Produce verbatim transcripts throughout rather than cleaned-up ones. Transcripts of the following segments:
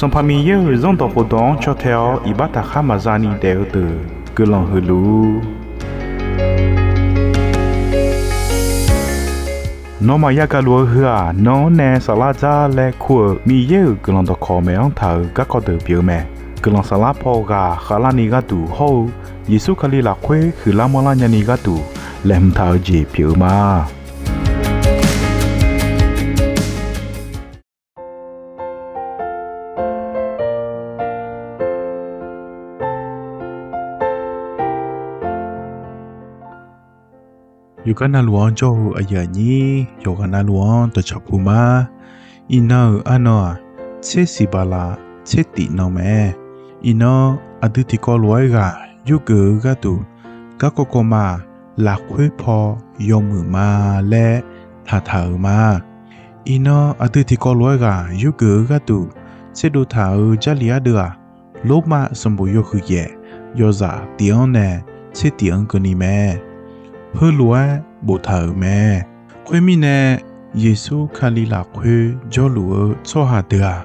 Sanqpaq Miqyaer-euq Zanrdawq khofdawq-anr caw tae-awr iqbax taqkhar maqza ni daef-eu deuq guiqlanq huiq luf-ur. Nawmaf yagaq luf-eu heu-aq, nan-anr nae saflar dzar laer kur-euq Miqyaer-euq guiqlanq dawqkawq maeq-anr taq-euq garkawv deuq pyeuf-eu mae. Guiqlanq saflar paw ghaq khavlarni gharduq hawr-eu Yeqsur Kali lafkhoer huiqlar manrlar nyani gharduq laeqhmq taq-eu jeq pyeuf-eu ma. Yawqgar navluf-anr jawr-eu aqyuif aqnyir, yawqghaq navluf-anr dawqcawq puq ma. Iqnan-euq arnan-aq, tser siq baqlaq tser tif nan mae. Iqnan aqdui tiqkawv lof-aer ghaq yurgeuf-eu gharduq, garkawv kawv ma-aq, lafkhoer paw yawmuiq ma laer taqtaq-euq ma. Iqnan aqdui tiqkawv lof-aer ghaq yurgeuf-eu gharduq, tserdov taq-euq Jarlif ardeuv-aq, Lormav sanqbof yawhuiq yaef yawzaq tif-anr nae tser tif-anr keuvni mae. Heulof-aer boftaq-euq mae. Khoermirnae, Yeqsur Kali lafkhoer jawrluf-eu tsawrhaq deuq-aq,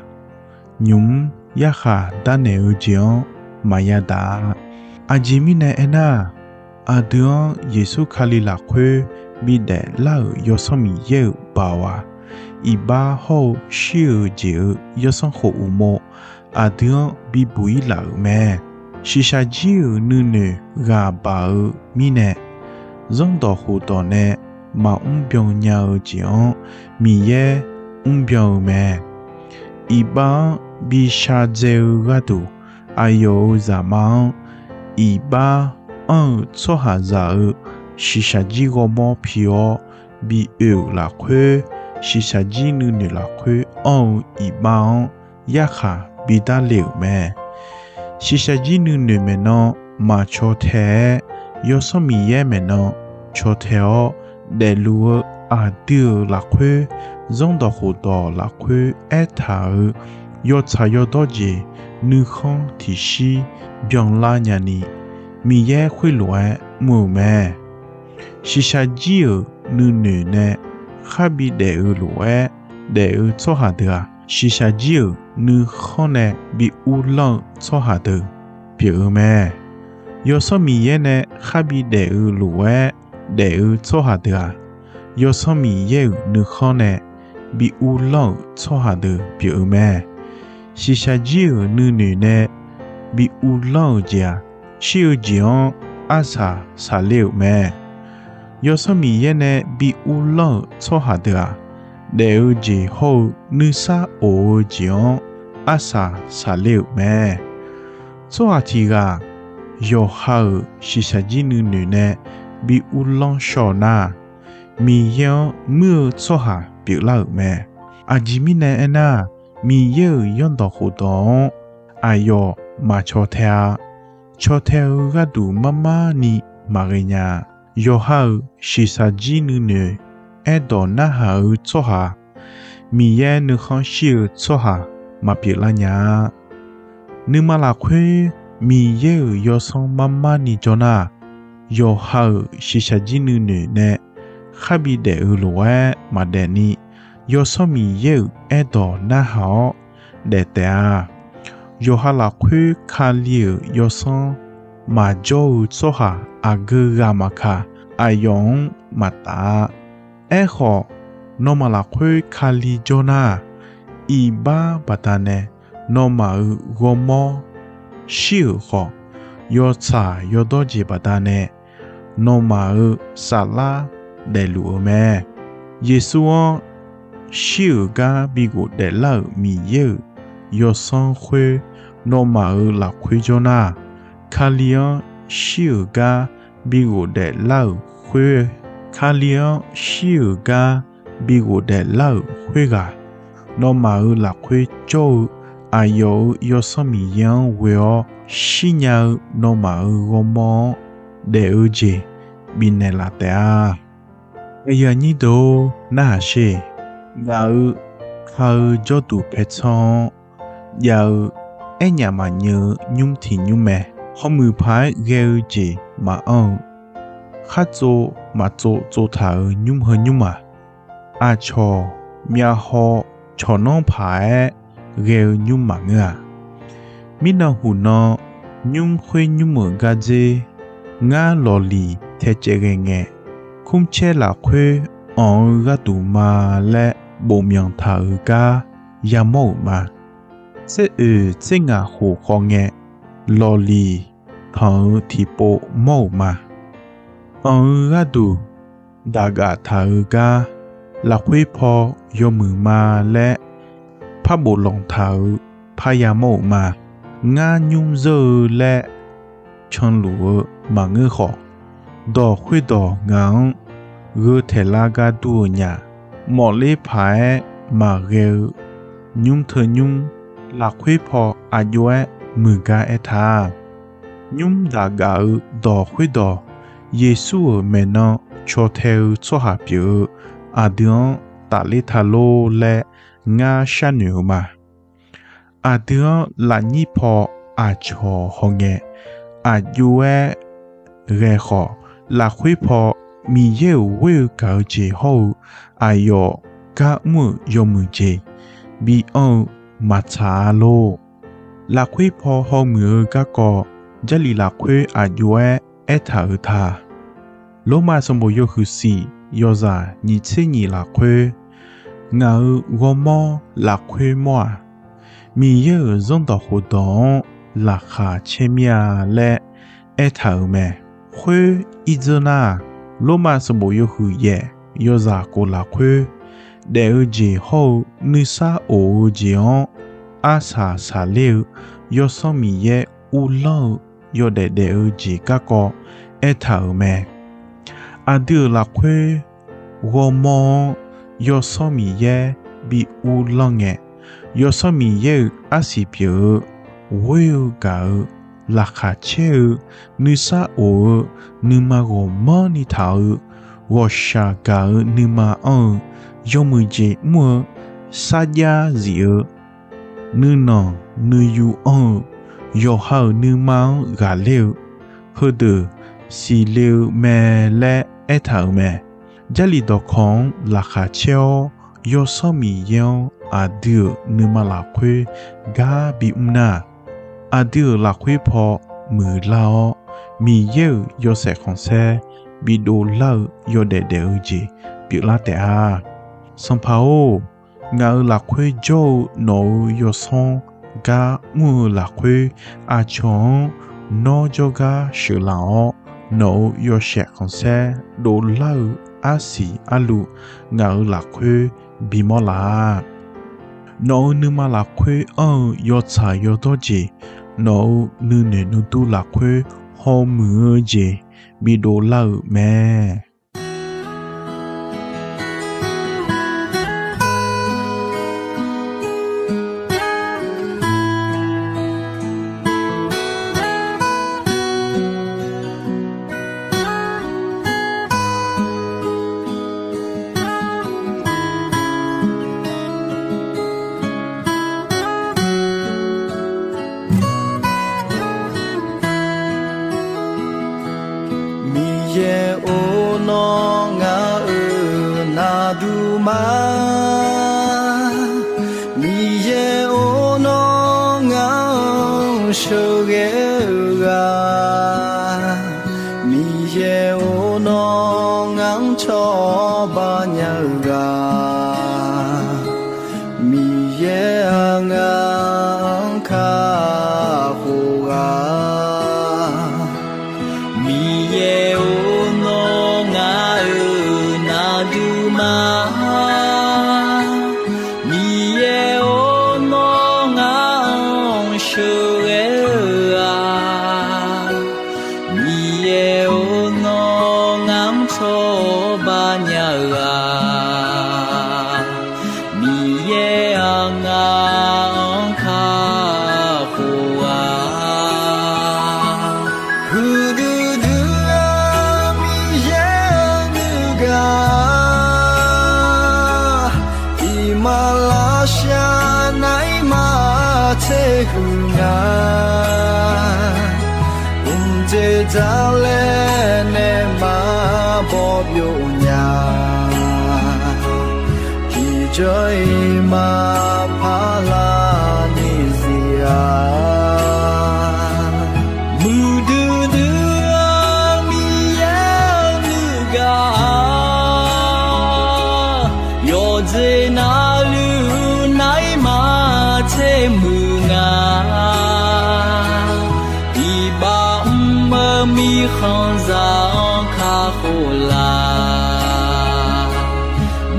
nymq-mr yarkhaq darnaeq-eu jeq-anr maqya daq-a. Aqjeq mirnae aernar-aq, aqdui-anr Yeqsur Kali lafkhoer bidaef lar-euq Yawsanr Miqyaer-euq baoq-aq, iqbax hawr-eu shir-euq jeq-euq yawsanr khof uqmov aqdui-anr bibuq-ir laf-euq mae. Shiqshaq jir-euq nuinoeq ghaq baq-eu mirnae, zanrdawq khofdawq nae maqmr byan nya-eu jeq-anr Miqyaer mrbyan-eu mae. Iqbax-anr bi shardzae-eu gharduq, aqyawf-euq Zaqmar-anr iqbax anr-eu tsawrhaqzaq-euq shiqshaq jir ghawrmawr pi-awr bi oe-euq lafkhoer, shiqshaq jir nuinoeq lafkhoer anr-eu iqbax-anr yarkhaq bidar le-euq mae. Shiqshaq jir nuinoeq maeqnan maqcaw tae-aer, Yawsanr Miqyaer maeqnan caw tae-awr daefluf-eu aqdui-euq lafkhoer, zanrdawq khofdawq lafkhoer aertaq-euq yawtsaq yawdawr jeq nuikhanr tiqshir byanlar nyani, Miqyaer khoerlof-aer mr-euq mae. Shiqshaq jir-euq nuinoeq nae kharbi daef-eu lof-aer daef-eu tsawrhaq deuq-aq, shiqshaq jir-euq nuikhanr nae bi uvlanr-eu tsawrhaq deuq pyeuf-eu mae. Yawsanr Miqyaer nae kharbi daef-eu lof-aer daef-eu tsawrhaq deuq-aq, Yawsanr Miqyaer-euq nuikhanr nae bi uvlanr-euq tsawrhaq deuq pyeuf-eu mae. Shiqshaq jir-euq nuinoeq nae bi uvlanr-euq jeq-aq, shir-eu jeq-anr arsaq saqler-euq mae. Yawsanr Miqyaer nae bi uvlanr-euq tsawrhaq deuq-aq, daef-eu jeq hawr-eu nuisar of-eu jeq-anr arsaq saqler-euq mae. Tsawrhaq tiq ghaq yawqha-euq shiqshaq jir nuinoeq nae bi uvlanr shaw nar, Miqyaer-anr muir-eu tsawrhaq pyeuflar-euq mae. Aqjeq mirnae aernar, Miqyaer-euq zanrdawq khofdawq-anr aqyawf maqcaw tae-a. Caw tae-eu gharduq marmar ni maqghae nya-a. Yawqha-euq shiqshaq jir nuinoeq aerdawq narhaq-eu tsawrhaq, Miqyaer nuikhanr shir-eu tsawrhaq maqpyeuf lar nya-a. Nuima lafkhoer Miqyaer-euq yawsanr marmar ni jawr nar, yawqha-euq shiqshaq jir nuinoeq nae kharbi daef-eu lof-aer maqdaef ni, Yawsanr Miqyaer-euq aerdawq narhaq-awr daef taef-a. Yawqha lafkhoer Kali-euq yawsanr maqjawr-eu tsawrhaq aqgeu ghaq maqkaq, aqyawf-anr maqtaf-a. Aerkhawf, nawmaf lafkhoer Kali jawr nar, iqbax baqdanae nawmaf-euq ghawrmawr shir-euq khawf, yawtsaq yawdawr jeq baqdanae nawmaf-euq saflar daefluf-eu mae. Yeqsur-anr shir-euq gar bi ghofdaef lar-euq Miqyaer-euq yawsanr khoer nawmaf-euq lafkhoer jawr nar, Kali-anr shir-euq gar bi ghofdaef lar-euq khoer, Kali-anr shir-euq gar bi ghofdaef lar-euq khoerghaq, nawmaf-euq lafkhoer jawr-eu aqyawf-euq Yawsanr Miqyaer-anr ghoe-awr shirnya-eu nawmaf-euq ghawrmawr-anr daef-eu jeq bifnaeq laf taef-a. Aqyuif aqnyir deuq-or, narhaq sher. Ngaq-euq ka-eu jawrduq paertsanr-anr jav-eu aernyaf maqnyeuv-eu nymr tiq nymr mae. Hawmuiq paq-aer ghae-eu jeq maqanr-eu, khartsov maqtsov tsovtaq-euq nymr heu nymr-aq, aqcawq myavhaw cawqnanr paq-aer ghae-eu nymr maqngeur-a. Mirnan huq nan nymr khoer nymr-euq gardzer, ngar lawqliq taecaev ghae ngae, kmrcaer lafkhoer anq-eu gharduq ma laer bofmyanq taq-euq gar yamawr-euq ma. Tser oeq tser ngaq khof khawf ngae, lawqliq tanq-eu tiqpov mawr-euq ma. Anq-eu gharduq daqgaf taq-eu gar lafkhoer paw yawmuiq ma laer par boflanq taq-euq parya mawr-euq ma. Ngar nymr zeur-eu laer canluf-eu maqngeur khawf, dawq khoerdawq ngaq-anr gheu taeqlar gar dur-eu nya. Mawfler paq-aer maqghae-eu nymr teu nymr, lafkhoer paw aqjox-aer muiqgar aertaq-a. Nymr daqgaf-eu dawq khoerdawq, Yeqsur-euq maeqnan caw tae-eu tsawrhaq pyeuf-eu aqdui-anr tafler ta lor laer ngar sharnoeq-eu ma. Aqdui-anr lafnyir paw aqcawq hawngae, aqjox-aer ghae khawf, lafkhoer paw Miqyaer-euq ghoer-eu gaq-eu jeq hawr-eu aqyawf gar mr-euq yawmuiq jeq bi anr-eu maqtsaq-a lor. Lafkhoer paw hawmuiq-eu garkawv Jarlif lafkhoer aqjox-aer aertaq-euq ta. Lormav sanqbof yawhuiq siq yawzaq nyiq tser nyiq lafkhoer, ngaq-euq ghawrmawr lafkhoer mawr-aq, Miqyaer-euq zanrdawq khofdawq-anr laqkhaq caer mir-a laer aertaq-euq mae. Khoer irdzeur nar-aq, Lormav sanqbof yawhuiq yaef yawzaq kof lafkhoer, daef-eu jeq hawr-eu nuisar of-eu jeq-anr arsaq saqler-eu Yawsanr Miqyaer uvlanr-eu yawdaef daef-eu jeq garkawv aertaq-euq mae. Aqdui-euq lafkhoer ghawrmawr-anr Yawsanr Miqyaer bi uvlanr ngae, Yawsanr Miqyaer-euq arsiq pyeuf-eu ghoer-eu gaq-eu laqkhaq caer-eu nuisar of-eu nuima ghawqmanrni taq-eu ghawqshaq gaq-eu nuima anr-eu yawmuiq jeq mr-eu sarjax zif-eu nuinanq nuiyu anr-eu yawqha-euq nuima-anr ghaqler-eu heudeuq siqle-eu mae laer aertaq-euq mae. Jarlif dawqkawq-anr laqkhaq caer-awr Yawsanr Miqyaer-anr aqdui-euq nuima lafkhoer gar bimr nar-aq, aqdui-euq lafkhoer paw muiqlar-awr, Miqyaer-euq yawshaef khanqsaer bidov lar-eu yawdaef daef-eu jeq pyeuflar taef-a. Sanqpaq-or, ngaq-euq lafkhoer jawr-eu nawq-euq yawsanr gar mr-eu lafkhoer, aqcawq-anr nawr jawrgar sheuqlaf-awr, nawq-euq yawshaef khanqsaer dovlar-eu arsiq arluv ngaq-euq lafkhoer bimawr laf-a. Nawq-euq nuima lafkhoer anr-eu yawtsaq yawdawr jeq, nawq-euq nuinoeq nuidur lafkhoer hawmuiq-eu jeq bidov lar-euq mae. Miqyaer-or, nawr ngaq-euq naqduq ma. Miqyaer-or, nawr ngaq-anr sheuqghae-eu ghaq. Miqyaer-or, nawr ngaq-anr cawba nya-eu ghaq. Miqyaer-aq, ngaq-anr kakhof ghaq. Miqyaer-or, nawr ngaq-euq naqduq ma. Miqyaer-or, nawr ngaq-anr sheuqghae-eu ghaq. Miqyaer-or, nawr ngaq-anr cawba nya-eu ghaq. Miqyaer-aq, ngaq-anr kakhof ghaq. Huiqdui dui-eu Miqyaer-anr nuigaq, iqmalavshav naeq-aer maqtser huiq nya. Mqdzer dzar laer nae maqbaw byov nya. Tiqjawr-iq maqpar lar Dzeqnavluf nar-ir maqtser muiq nga. Iqbax mr-eu mirkhanqzaq-anr kakhof laf.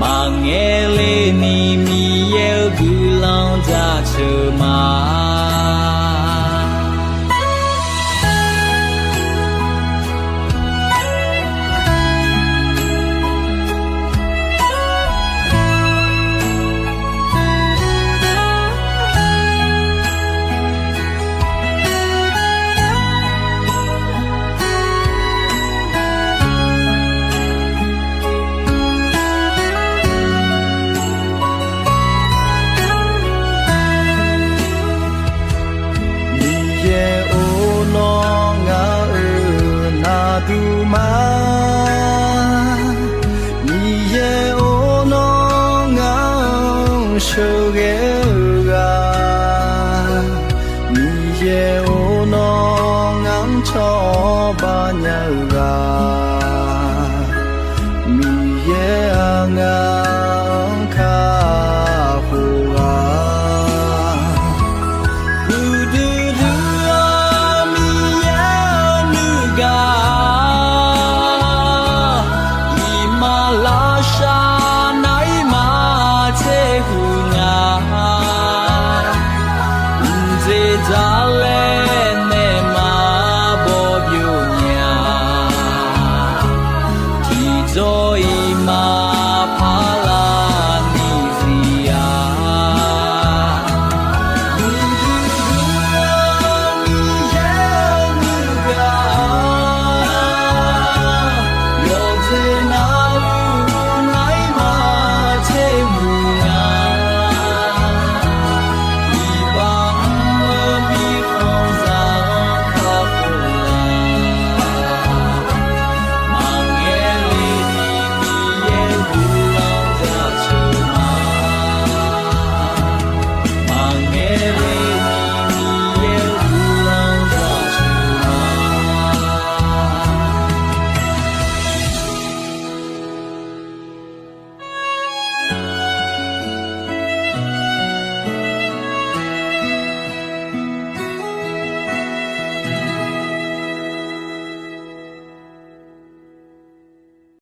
Maqngae le ni Miqyaer-eu guiqlanq jaceuq ma. Miqyaer-or, nawr ngaq-euq naqduq ma. Miqyaer-or, nawr ngaq-anr sheuqghae-eu ghaq. Miqyaer-or, nawr ngaq-anr cawba nya-eu ghaq.